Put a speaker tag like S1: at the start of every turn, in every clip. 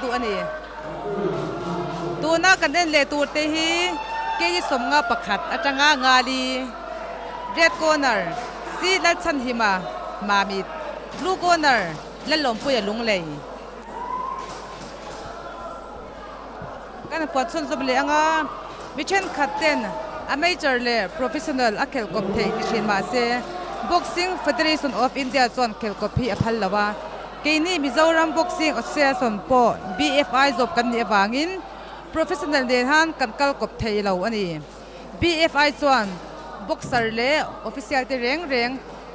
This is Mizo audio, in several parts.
S1: duh a ni. Tuna kan en leh tur te hi kg 51 atanga ngali Red corner C Lalchhanhima Mamit, Blue corner Lalawmpuia Lunglei. Kan puan chhunzawm leh anga mi thenkhat ten amateur leh professional a khelh kawp theih ti thin mah se Boxing Federation of India chuan khelh kawp hi a phal lo a, keini Mizoram Boxing Association pawh BFI zawp kan nih avangin professional nen han kan kal kawp thei lo a ni. BFI chuan boxer leh official te reng reng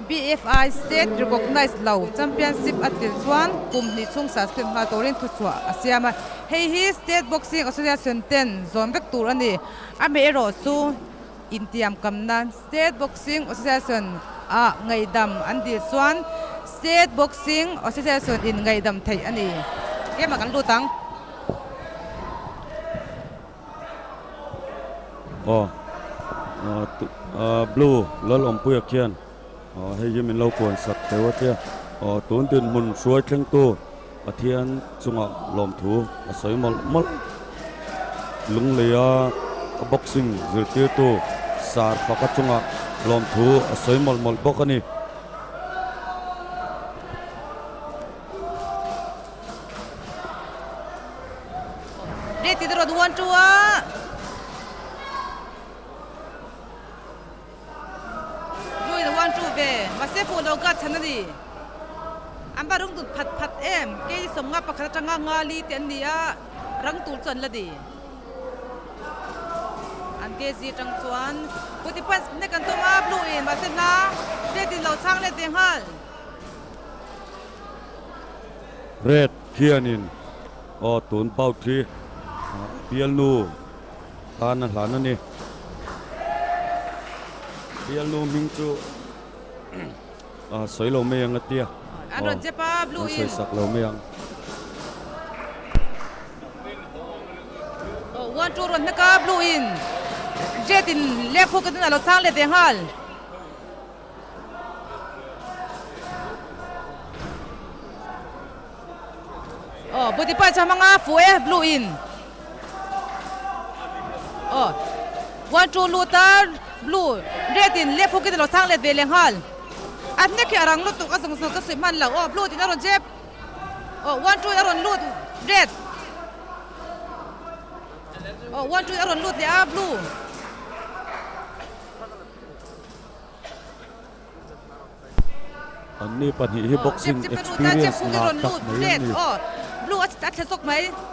S1: BFI state recognized lo championship a tel chuan kum hnih chhung suspend nghal turin thuchhuah a siam a. Hei hi State Boxing Association ten zawn vek tur a ni. Amaherawh chu intiam kamna State Boxing Association ah ngaihdam an dil chuan State Boxing Association in ngaihdam theih a ni. Game ah kan lut ang.
S2: Aw blue Lalawmpuia khian hei hi min lo puan sak teu a tia aw tun dinhmun hruai thlengtu Pathian chungah lawmthu a sawi mawlh mawlh Lungleia boxing zirtirtu Sar Faka chungah lawmthu a sawi mawlh mawlh bawk a ni.
S1: Red tih te rawn uan tu a. Blue in a uan tu ve. Mahse fuh lo ka chhan a ni. An va rung dut phat phat em. Kei 51 atanga nga li te an ni a, rang tur chu an la ni. An KG atang chuan kuti punch nek an tum a, blue in mahse hla red in lo chhang let ve nghal.
S2: Red khianin aw tun bout hi bialnu tan a hlan a ni. Bialnu hming chu sawi lo mai ang a tia.
S1: An rawn chep a blue in.
S2: An sawi sak lo mai ang.
S1: Aw one two rawn hnek a blue in. Red in left hook a lo chang let ve nghal. Aw body punch a hmang a fuh e blue in aw one two lut a blue red in left hook in a lo chang let ve leh nghal a hnek hi a rang lutuk a zawng zawng ka suih hman lo aw blue tin a rawn jab aw one two in a rawn lut red aw one two in a rawn lut leh a blue.
S2: Anni pahnih hi boxing experience ngah tak mai an ni.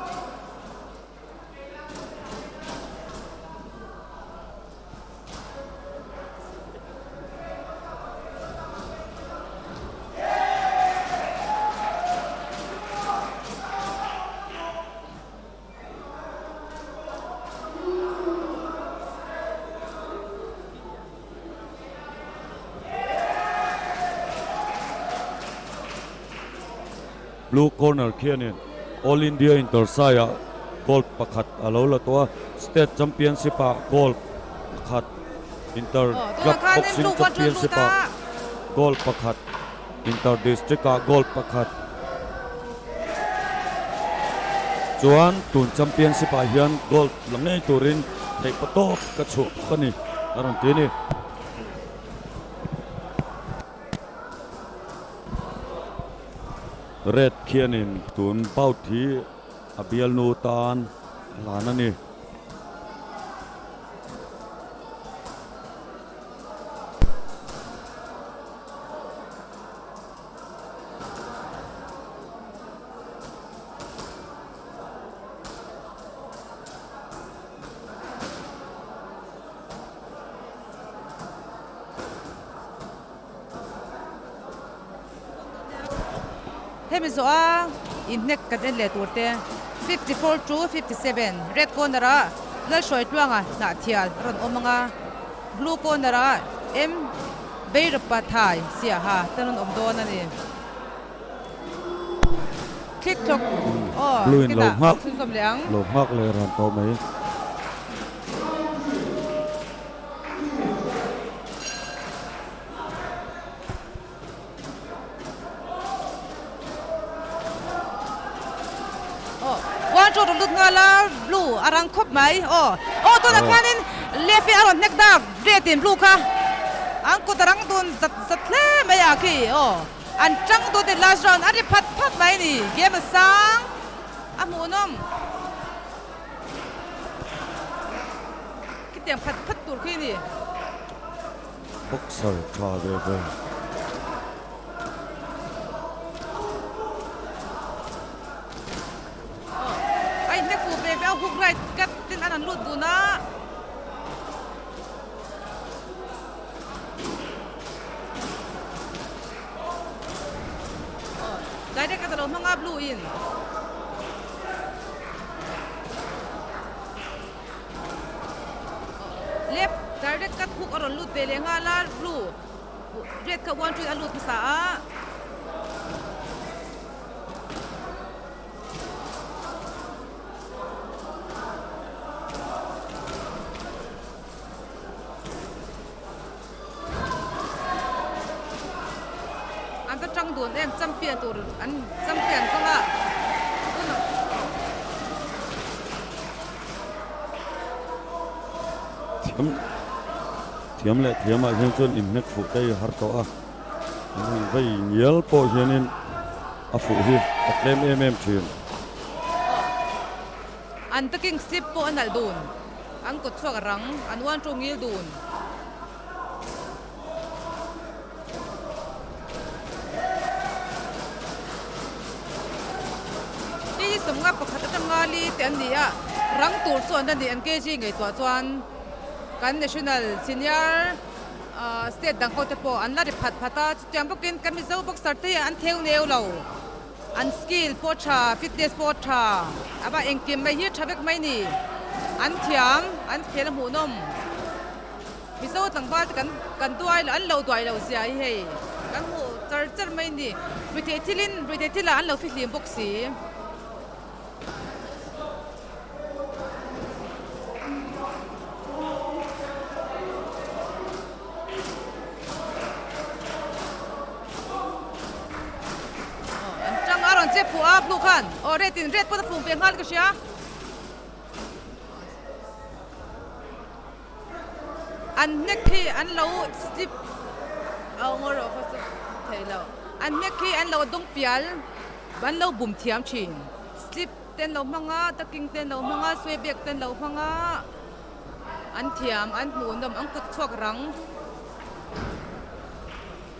S2: Blue corner khianin All India Intersai-ah gold pakhat a lo la tawh a, State Championship-ah gold pakhat, Inter Club Boxing Championship-ah gold pakhat, Inter District-ah gold pakhat. Chuan tun Championship ah hian gold la ngei turin theih pa tawp ka chhuah bawk a ni a rawn ti a ni. Red khianin tun bout hi a bialnu tan a hlan a ni.
S1: Hemi zawh a inhnek kan en leh tur te 54 to 57 red corner ah Lalhruaitluanga Hnahthial a rawn awm ang a, blue corner ah M. Beirapa Thai Siaha te an rawn awm dawn a ni. Thlik thlawk aw
S2: Blue in lo
S1: kinah
S2: nghak
S1: chhunzawm leh ang.
S2: Lo nghak leh ran tawh mai.
S1: Aw. two rawn lut nghal a, blue a rang khawp mai. Aw, aw tunah khanin left hi a rawn hnek dak, red in blue kha an kut a rang dun zat zat hle mai a khi. Aw, an tang dun in last round a ri phat phat mai a ni. Game a sang, a hmuhnawm. Khitiang phat phat tur khi a ni.
S2: Boxer tha ve ve.
S1: A inhnek fuh ve ve a, hook right cut ten an han lut dun a. Direct a ta lo hmang a blue in. Left direct cut hook a rawn lut ve leh nghal a, blue red kha one two a lut hmasa a. An va tang dun em champion tur an champion zawng a
S2: Thiam thiam leh thiam ah hian chuan inhnek fuh te hi har tawh a an han vei ngial pawh hianin a fuh hi a tlem em em thin.
S1: An taking slip pawh a nalh dun. An kawt chhuak a rang, an uan ṭu ngil dun. Hei hi sawmnga pakhat atanga li te an ni a, rang tur chu an la ni an KG ngaihtuah chuan kan national senior state dang ho te pawh an la ri phat phat a, chutiang bawkin kan Mizo boxer te hi an theu neu lo. An skill pawh tha, fitness pawh tha, a va engkim mai hi tha vek mai ni. An thiam, an khel a hmuhnawm. Mizo tlangval te kan kan duai lo, an lo duai lo zia hi hei kan hmuh char char mai ni. Ruihtheih thilin, ruihtheih thilah an lo fihlim bawk si. An tang a rawn che phuh a blue khan aw red in red pawh a fum ve nghal ka hria. An hnek hi an lo slip a awm erawh kha chu thei lo. An hnek hi an lo dawng pial an lo bum thiam thin. Slip te an lo hmang a, tucking te an lo hmang a, sway back te an lo hmang a. An thiam, an hmuhnawm, an kut chhuak rang.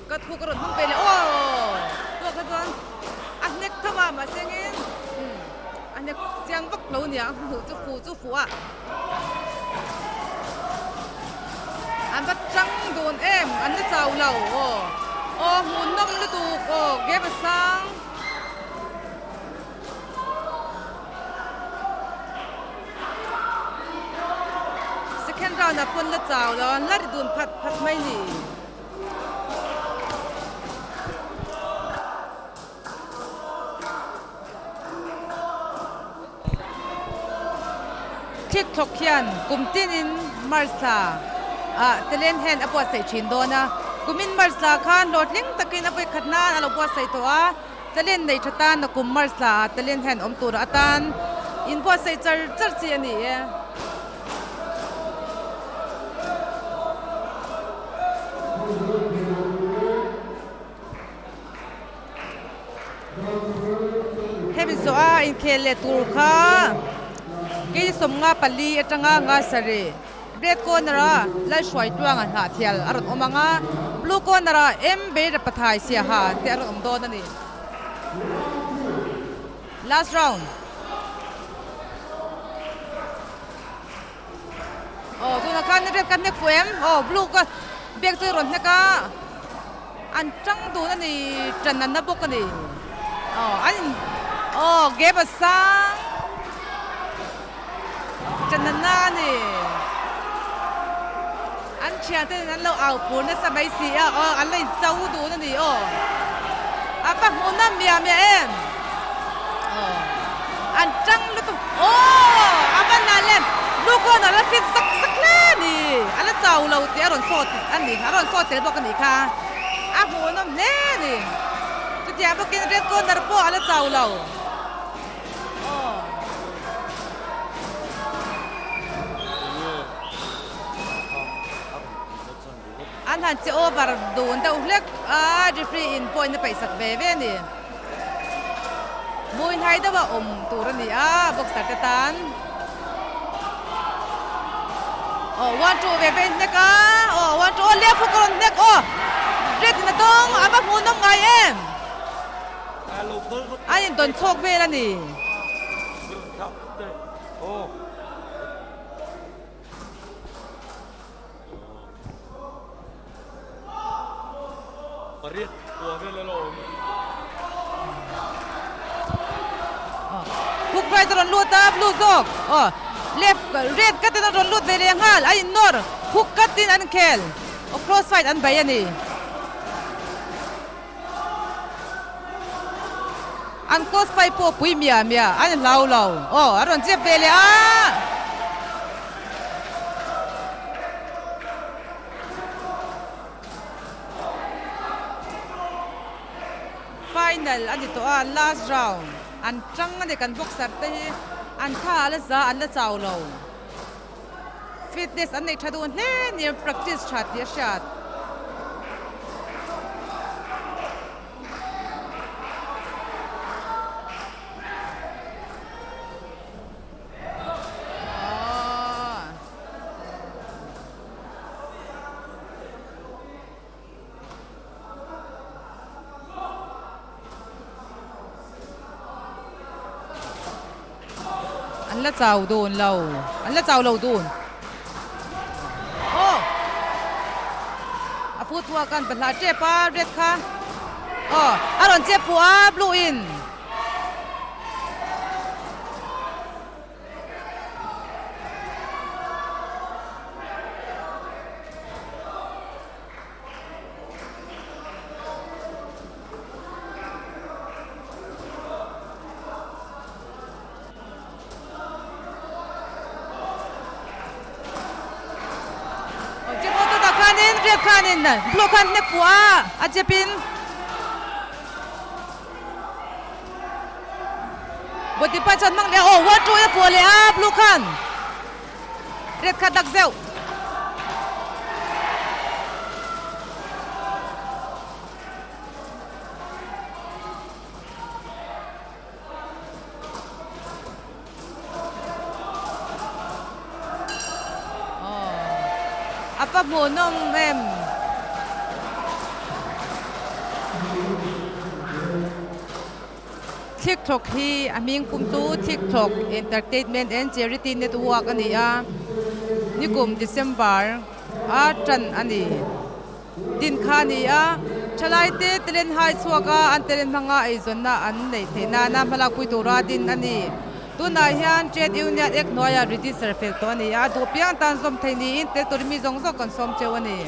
S1: Ka thu ka rawn hmang ve leh aw tawh kha chuan a hnek tho a mahse engin a hnek chiang vak lo nia a hmuh chu fu chu fuh a an va tang dun em an la chau lo aw aw hmuhnawm lutuk aw game a sang. Second round ah pawn la chau lo an la ri dun phat phat mai ni. Thik thawk hian kum tinin March thla ah Telen hian a buatsaih thin dawn a, kumin March thla khan hlawhtling takin a vawikhat nan a lo buatsaih tawh a, Telen nei tha tan a kum March thla ah Telen hian awm tur atan inbuatsaih char char chi a ni e. Hemi zawh a inkhel leh tur kha kei 54 atanga nga sarih red corner a Lalhruaitluanga hnahthial a rawn awm ang a, blue corner ah M Beira Pathai Siaha te a rawn awm dawn a ni. Last round. Aw tunah khan red ka hnek fuh em aw blue ka bag chu rawn hnek a an tang dun a ni tan an na bawk a ni aw an in aw gap a sang tan an na a ni an thian te an lo au phur nasa mai si a aw an la in cho dun a ni aw a va hmuh nawm miah miah em aw an tang lutuk aw a va nalh em blue corner a fit zak zak hle a ni a la chau lo tih a rawn sawt a ni a rawn sawt tel bawk a nih kha a hmuh nawm hle a ni chutiang bawkin red corner pawh a la chau lo aw. An han che over dun deuh hlek a, referee in point a paihsak ve ve a ni. Hmui hnai deuha awm tur a ni a, boxer te tan. Aw one two ve ve in hnek a, aw one two aw left hook a rawn hnek aw red in a dawng a va hmuhnawm ngai em. An intawn chhawk vel a ni. Hook right a rawn lut a, blue zawk aw left red cut in a rawn lut ve leh nghal a innawr hook cut in an khel aw cross fight an bei a ni. An cross fight pawh pui miah miah an hlau lo aw a rawn chep ve leh a. Final a ni tawh a, last round an tang a ni kan boxer te hi an tha a la za an la chau lo. Fitness an nei tha dun hle nia practice tha tih a hriat. An la chau dun lo, an la chau lo dun. Aw! A footwork an pahlah tep a, red kha. Aw, a rawn chep fuh a, blue in. Khanin riat khanin blue khan hnek fuh a a jep in body punch an hmang leh a aw one two in a fuh leh a blue khan red kha dak zeuh. A va hmuhnawm em? TikTok hi a hming pum chu TikTok Entertainment and Charity Network a ni a, nikum December a tan a ni. Din kha a ni a, thalaite talent hai chhuak a, an talent hmanga eizawnna an neih theih nana hmalakpui tura din a ni. Tunah hian Trade Union Act hnuaiah register fel tawh a ni a, duh piang tan zawm thei niin tel tur mi zawng zawng kan sawm cheu a ni.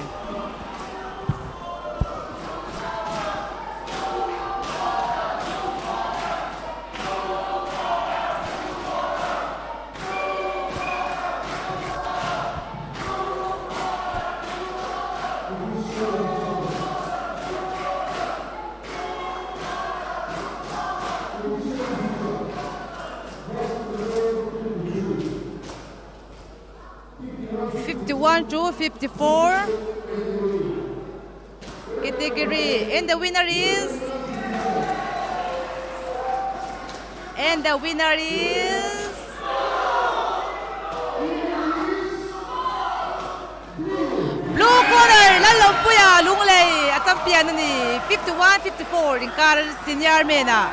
S1: 51 to 54 category and the winner is and the winner is Blue corner Lalawmpuia Lunglei a champion a ni 51 54 inkar senior men ah.